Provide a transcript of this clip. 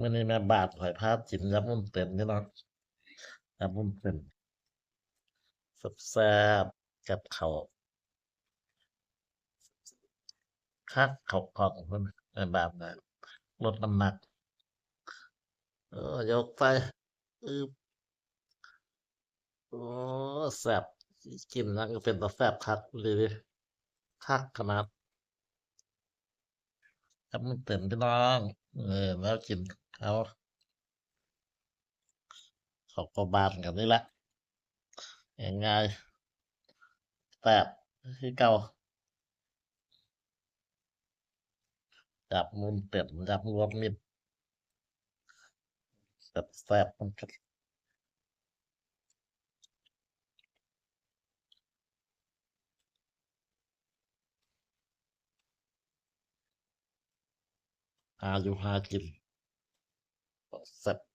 ມື້ນີ້ແມ່ບ້ານຂ້ອຍພາກິນຢຳວຸ້ນເຕັນພີ່ນ້ອງ ຢຳວຸ້ນເຕັນແຊບໆ ກັບເຂົ້າ ຄັກເຂົ້າກ່ອງເພິ່ນ ແມ່ບ້ານນະ ລົດນ້ຳໜັກ ເອີ ຍົກໄປ ອືບ ໂອ້ ແຊບ ກິນຫຍັງກໍເປັນຕາແຊບຄັກອີ່ຫຼີເດ ຄັກຂະໜາດ ຢຳເຕັນພີ່ນ້ອງ ເອີ ແນວກິນເຮົາ ເຂົ້າກັບບ້ານກັນນີ້ແຫຼະ ງ່າຍໆ ແຊບຄືເກົ່າ ຢຳເຕັນ ຢຳລວມມິດ ແຊບໆ ນຳກັນ ຫາຢູ່ຫາກິນ ແຊບ